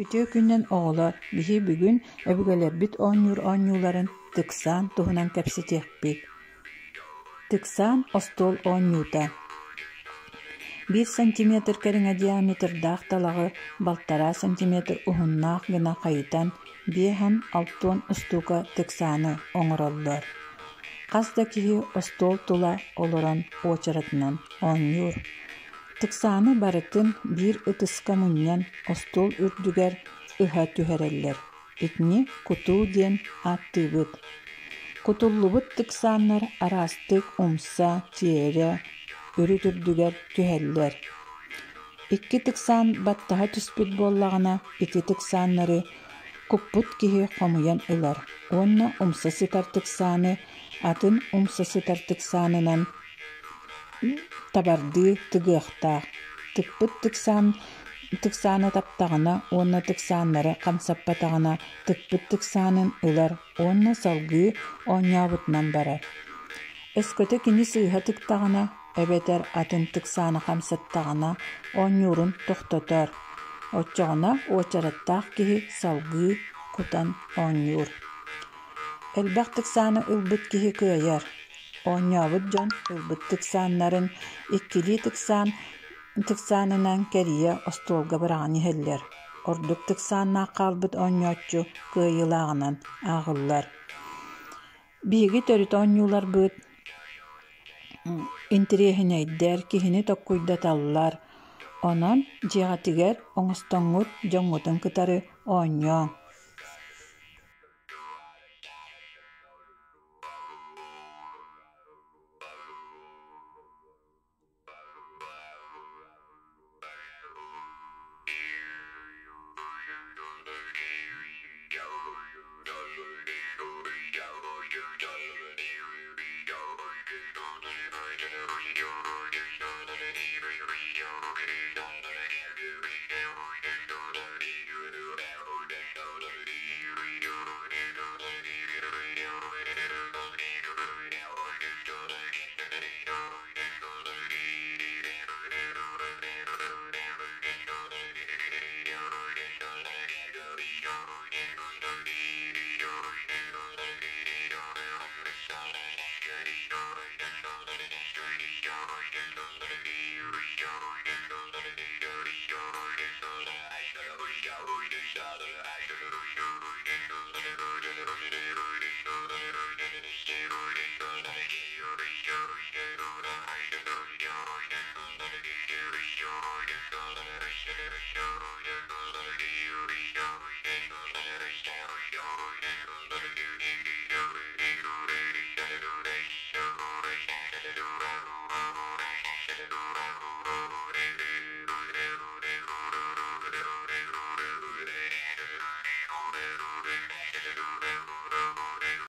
Үтүө күнүнэн оҕолор, биһи бүгүн өбүгэлэрбит оонньуур оонньууларын тыксаан туһунан кэпсэтиэхпит. Тыксаан остуол оонньуута. 1 сантиметр кэриҥэ диаметрдаах талаҕы 1,5 сантиметр уһуннаах гына хайытан 50-60 устуука тыксааны оҥороллор. Хас да киһи остуол тула олорон уочаратынан оонньуур. Тыксааны барытын биир ытыска мунньан остуол үрдүгэр ыһа түһэрэллэр. Итини кутуу диэн ааттыыбыт. Кутуллубут тыксааннар араастык умса, тиэрэ, үрүт үрдүгэр түһэллэр. Икки тыксаан баттаһа түспүт буоллаҕына, ити тыксааннары куппут киһи хомуйан ылар уонна умса сытар тыксааны атын умса сытар тыксаанынан табардыы тыгыахтаах, тыкпыт тыксаан тыксааны таптаҕына уонна тыксааннары хамсаппатаҕына тыкпыт тыксаанын ылар уонна салгыы оонньообутунан барар. Өскөтө кини сыыһа тыктаҕына эбэтэр атын тыксааны хамсаттаҕына оонньуурун тохтотор, оччоҕуна уочараттаах киһи салгыы кутан оонньуур. Элбэх тыксааны ылбыт киһи кыайар. Оонньообут дьон ылбыт тыксааннарын иккилии тыксаан тыксаанынан кэрийэ остуолга быраҕан иһэллэр. Ордук тыксааннаах хаалбыт оонньооччу кыайыылааҕынан ааҕыллар. Биһиги төрүт оонньууларбыт интэриэһинэйдэр, киһини токкуйдаталлар. Онон дьиэҕитигэр оҥостоҥҥут дьоҥҥутун кытары оонньооҥ.